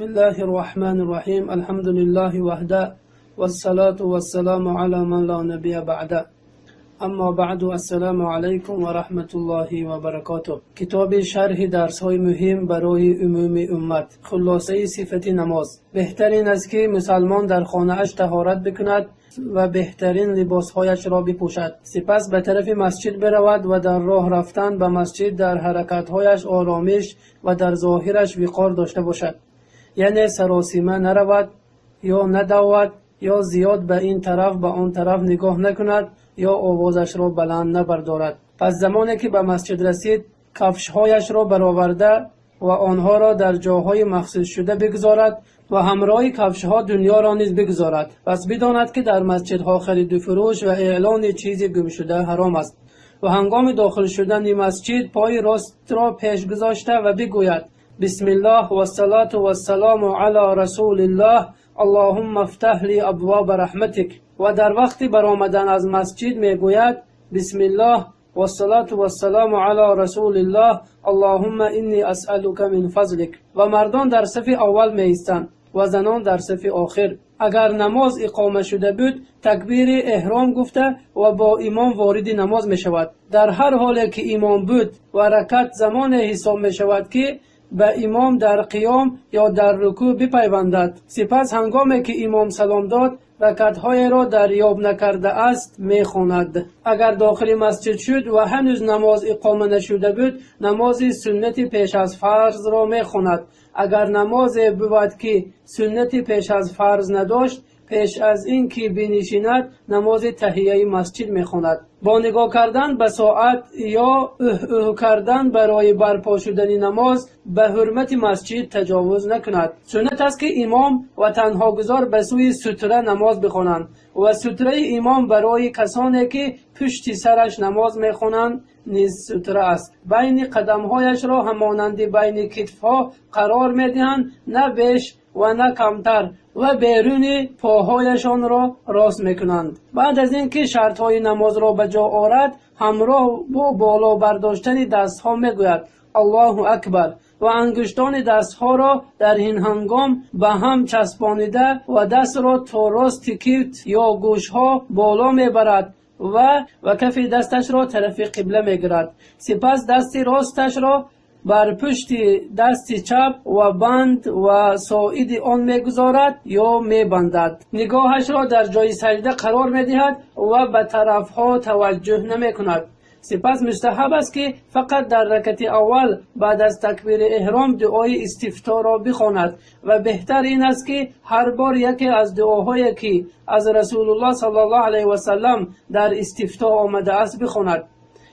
الله الرحمن الرحيم الحمد لله وحده والصلاة والسلام على من لا نبي بعده اما بعد السلام علیکم و رحمت الله و برکاته. کتاب شرح درس های مهم برای عموم امت. خلاصه صفت نماز. بهترین است که مسلمان در خانه اش طهارت بکند و بهترین لباسهایش را بپوشد، سپس به طرف مسجد برود و در راه رفتن به مسجد در حرکتهایش آرامش و در ظاهرش وقار داشته باشد، یعنی سراسیمه نرود یا ندود یا زیاد به این طرف به آن طرف نگاه نکند یا آوازش را بلند نبردارد. پس زمانی که به مسجد رسید کفشهایش را برآورده و آنها را در جاهای مخصوص شده بگذارد و همراه کفشها دنیا را نیز بگذارد. پس بداند که در مسجدها خرید و فروش و اعلان چیزی گم شده حرام است و هنگام داخل شدن مسجد پای راست را پیش گذاشته و بگوید بسم الله و الصلاة و السلام علی رسول الله اللهم افتح لی ابواب رحمتک. و در وقت برآمدن از مسجد میگوید بسم الله و الصلاة و السلام علی رسول الله اللهم انی اسألک من فضلک. و مردان در صف اول می ایستند و زنان در صف آخر. اگر نماز اقامه شده بود تکبیر احرام گفته و با امام وارد نماز می شود. در هر حالی که امام بود و رکعت زمان حساب می شود که به امام در قیام یا در رکوع بپیوندد. سپس هنگامی که امام سلام داد رکعت‌های را دریاب نکرده است میخواند. اگر داخل مسجد شد و هنوز نماز اقامه نشده بود نماز سنت پیش از فرض را میخواند. اگر نماز بود که سنت پیش از فرض نداشت پیش از اینکه بنشیند نماز تحیه مسجد میخواند. با نگاه کردن به ساعت یا اه اه کردن برای برپا شدن نماز به حرمت مسجد تجاوز نکند. سنت است که امام و تنها گذار به سوی ستره نماز بخوانند و ستره امام برای کسانی که پشت سرش نماز میخوانند نیز ستره است. بین قدمهایش را همانند بین کتفها قرار میدهند، نه بیش و نه کمتر، و بیرون پاهایشان را راست میکنند. بعد از اینکه شرطهای نماز را به جا آورد همراه با بالا برداشتن دستها میگوید الله اکبر و انگشتان دستها را در این هنگام به هم چسبانیده و دست را تا راست کفت یا گوشها بالا میبرد و کف دستش را طرف قبله میگیرد. سپس دست راستش را بر پشت دست چپ و بند و ساعد آن میگذارد یا میبندد. نگاهش را در جای سجده قرار میدهد و به طرفها توجه نمیکند. سپس مستحب است که فقط در رکعت اول بعد از تکبیر احرام دعای استفتاح را بخواند و بهتر این است که هر بار یکی از دعاهایی که از رسول الله صلی الله علیه و سلم در استفتاح آمده است بخواند.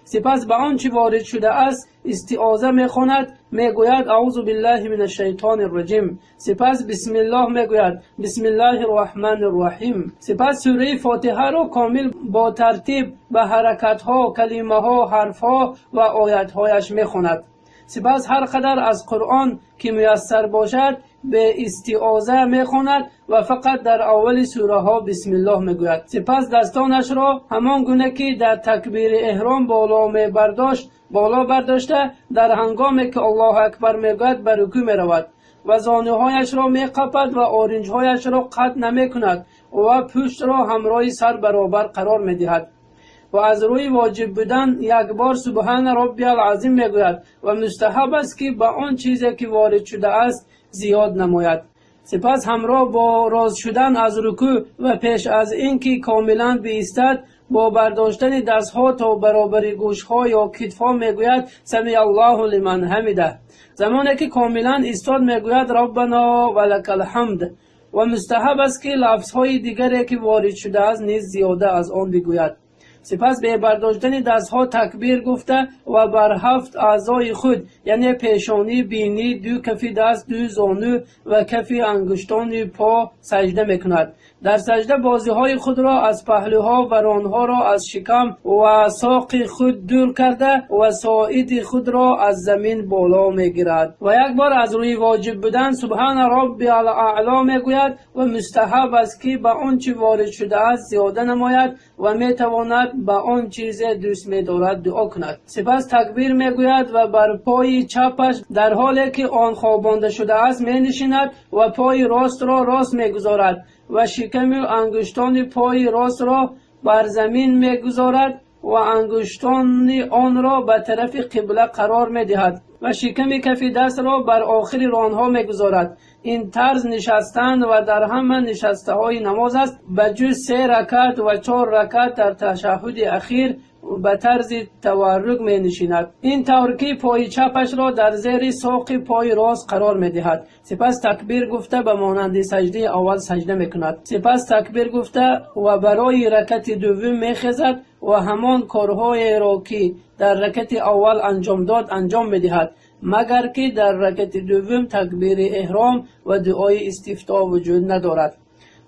سپس به آنچه وارد شده است استعاذه میخواند، میگوید اعوذ بالله من الشیطان الرجیم. سپس بسم الله میگوید بسم الله الرحمن الرحیم. سپس سوره فاتحه را کامل با ترتیب به حرکت ها، کلمه ها، حرف ها و آیت هایش میخواند. سپس هر قدر از قرآن که میسر باشد به استعاذه میخواند و فقط در اول سوره ها بسم الله میگوید. سپس دستانش را همان گونه که در تکبیر احرام بالا میبرداشت بالا برداشته در هنگامی که الله اکبر میگوید به رکوع میرود و زانوهایش را میقپد و آرنجهایش را قطع نمیکند و پشت را همراه سر برابر قرار میدهد و از روی واجب بودن یک بار سبحان ربی العظیم میگوید و مستحب است که به آن چیزی که وارد شده است زیاد نماید. سپس همراه با راز شدن از رکوع و پیش از اینکه کاملا بایستد با برداشتن دستها تا برابر گوشها یا کتفها میگوید سمع الله لمن حمده. زمانی که کاملا ایستاد میگوید ربنا ولک الحمد و مستحب است که لفظهای دیگری که وارد شده است نیز زیاده از آن بگوید. سپس به برداشتن دستها تکبیر گفته و بر هفت اعضای خود یعنی پیشانی، بینی، دو کف دست، دو زانو و کف انگشتان پا سجده میکند. در سجده بازیهای خود را از پهلوها و رانها را از شکم و ساق خود دور کرده و ساعد خود را از زمین بالا میگیرد و یک بار از روی واجب بودن سبحان ربی الاعلی میگوید و مستحب است که به آنچه وارد شده است زیاده نماید و میتواند به آن چیز دوست می‌دارد دعا کند. سپس تکبیر میگوید و بر پای пои чапаш дар ҳоле ки он хобонда шудааст менишинад ва пои ростро рост мегузорад ва шиками ангуштони пои ростро бар замин мегузорад ва ангуштони онро ба тарафи қибла қарор медиҳад ва шиками кафи дастро бар охири ронҳо мегузорад. Ин тарз нишастан ва дар ҳама нишастаҳои намоз аст, ба ҷуз 3 ракат ва 4 ракат дар ташаҳҳуди ахир ба тарзи таваррук менишинад. Ин тавр ки пои чапашро дар зери соқи пои рост қарор медиҳад. Сипас такбир гуфта ба монанди саҷдаи аввал саҷда мекунад. Сипас такбир гуфта ва барои ракати дуввум мехезад ва ҳамон корҳоеро ки дар ракати аввал анҷом дод анҷом медиҳад, магар ки дар ракати дуввум такбири эҳром ва дуои истифтоҳ вуҷуд надорад.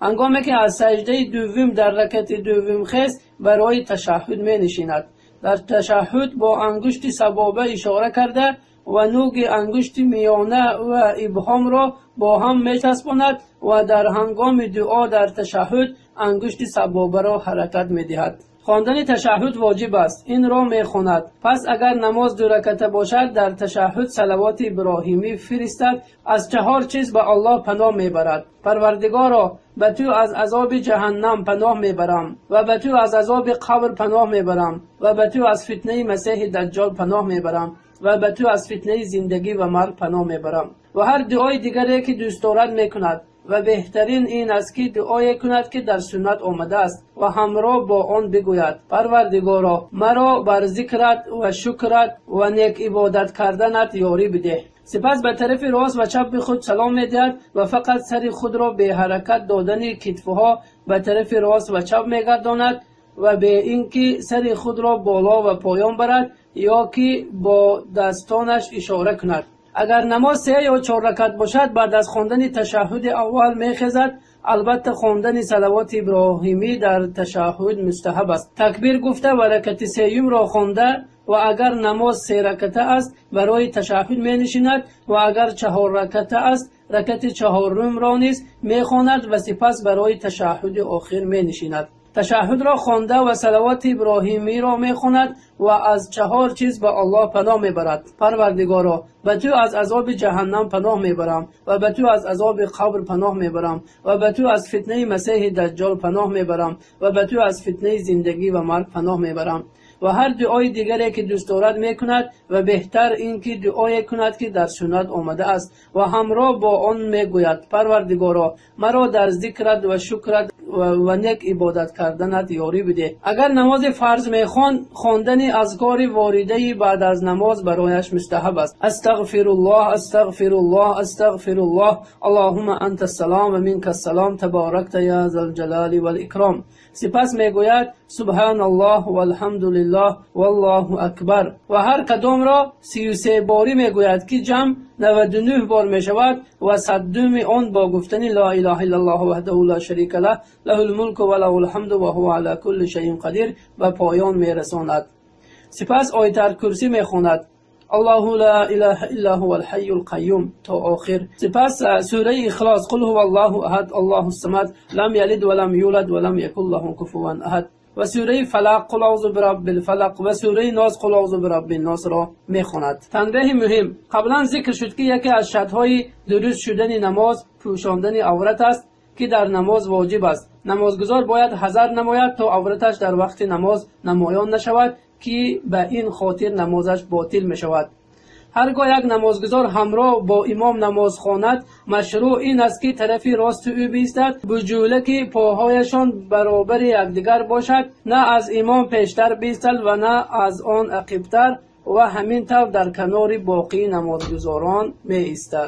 Ҳангоме ки аз саҷдаи дуввум дар ракати дуввум хест, барои ташаҳҳуд менишинад. Дар ташаҳҳуд бо ангушти сабоба ишора карда ва нуги ангушти миёна ва ибҳомро бо ҳам мечаспонад ва дар ҳангоми дуо дар ташаҳҳуд ангушти сабобаро ҳаракат медиҳад. Хондани ташаҳҳуд воҷиб аст, инро мехонад. Пас агар намоз 2 раката бошад, дар ташаҳҳуд салавоти иброҳимӣ фиристад, аз 4 чиз ба Аллоҳ паноҳ мебарад. Парвардигоро, ба ту аз азоби ҷаҳаннам паноҳ мебарам ва ба ту аз азоби қабр паноҳ мебарам ва ба ту аз фитнаи масеҳи даҷҷол паноҳ мебарам ва ба ту аз фитнаи зиндагӣ ва марг паноҳ мебарам. Ва ҳар дуои дигаре ки дӯст дорад мекунад ва беҳтарин ин аст ки дуое кунад ки дар суннат омадааст ва ҳамроҳ бо он бигӯяд: Парвардигоро, маро бар зикрат ва шукрат ва нек ибодат карданат ёрӣ бидеҳ. Сипас ба тарафи рост ва чапи худ салом медиҳад ва фақат сари худро бе ҳаракат додани китфҳо ба тарафи рост ва чап мегардонад ва бе ин ки сари худро боло ва поён барад ё ки бо дастонаш ишора кунад. Агар намоз 3 ё 4 ракат бошад, баъд аз хондани ташаҳҳуди аввал мехезад. Албатта хондани салавоти иброҳимӣ дар ташаҳҳуд мустаҳаб аст. Такбир гуфта ва ракати сеюмро хонда ва агар намоз 3 раката аст, барои ташаҳҳуд менишинад ва агар 4 раката аст, ракати чаҳорумро низ мехонад ва сипас барои ташаҳҳуди охир менишинад. Ташаҳҳудро хонда ва салавоти иброҳимиро мехонад ва аз 4 чиз ба Аллоҳ паноҳ мебарад. Парвардигоро, ба ту аз азоби ҷаҳаннам паноҳ мебарам ва ба ту аз азоби қабр паноҳ мебарам ва ба ту аз фитнаи масеҳи даҷҷол паноҳ мебарам ва ба ту аз фитнаи зиндагӣ ва марг паноҳ мебарам. Ва ҳар дуои дигаре ки дӯст дорад мекунад ва беҳтар ин ки дуое кунад ки дар суннат омадааст ва ҳамроҳ бо он мегӯяд: Парвардигоро, маро дар зикрат ва шукрат ва нек ибодат карданат ёрӣ бидеҳ. Агар намози фарз мехонд, хондани азкори воридаи баъд аз намоз барояш мустаҳаб аст. Астағфируллоҳ, астағфируллоҳ, астағфируллоҳ, аллоҳумма анта ассалом ва минка ассалом, табаракта я зал ҷалоли вал икром. Сипас мегӯяд: Субҳаналлоҳ валҳамдулиллоҳ валлоҳу акбар. Ва ҳар кадомро 33 борӣ мегӯяд ки ҷамъ 99 бор мешавад ва 102 он бо гуфтани ла илаҳа иллаллоҳ ваҳдаҳу ла шарика лаҳ лаҳул мулку ва лаҳул ҳамду ва ҳува ала кулли шайъин қадир ба поён мерасонад. Сипас оятал курсӣ мехонад: Аллоҳу ла илаҳа илла ҳувал ҳайюл қайюм то охир. Сипас сураи Ихлос: Қул ҳуваллоҳу аҳад, Аллоҳус самад, лам ялид ва лам юлад ва лам якун лаҳу куфуван аҳад. Ва сураи Фалақ: Қул аъузу бираббил фалақ ва сураи Нос: Қул аъузу бираббин носро мехонад. Танбеҳи муҳим: қаблан зикр шуд ки яке аз шартҳои дуруст шудани намоз пӯшондани аврат аст ки дар намоз воҷиб аст. Намозгузор бояд ҳазар намояд то авраташ дар вақти намоз намоён нашавад ки ба ин хотир намозаш ботил мешавад. Ҳаргоҳ як намозгузор ҳамроҳ бо имом намоз хонад, машрӯъ ин аст ки тарафи рости ӯ биистад, буҷула ки поҳояшон баробари якдигар бошад, на аз имом пештар биистад ва на аз он ақибтар, ва ҳамин тавр дар канори боқии намозгузорон меистад.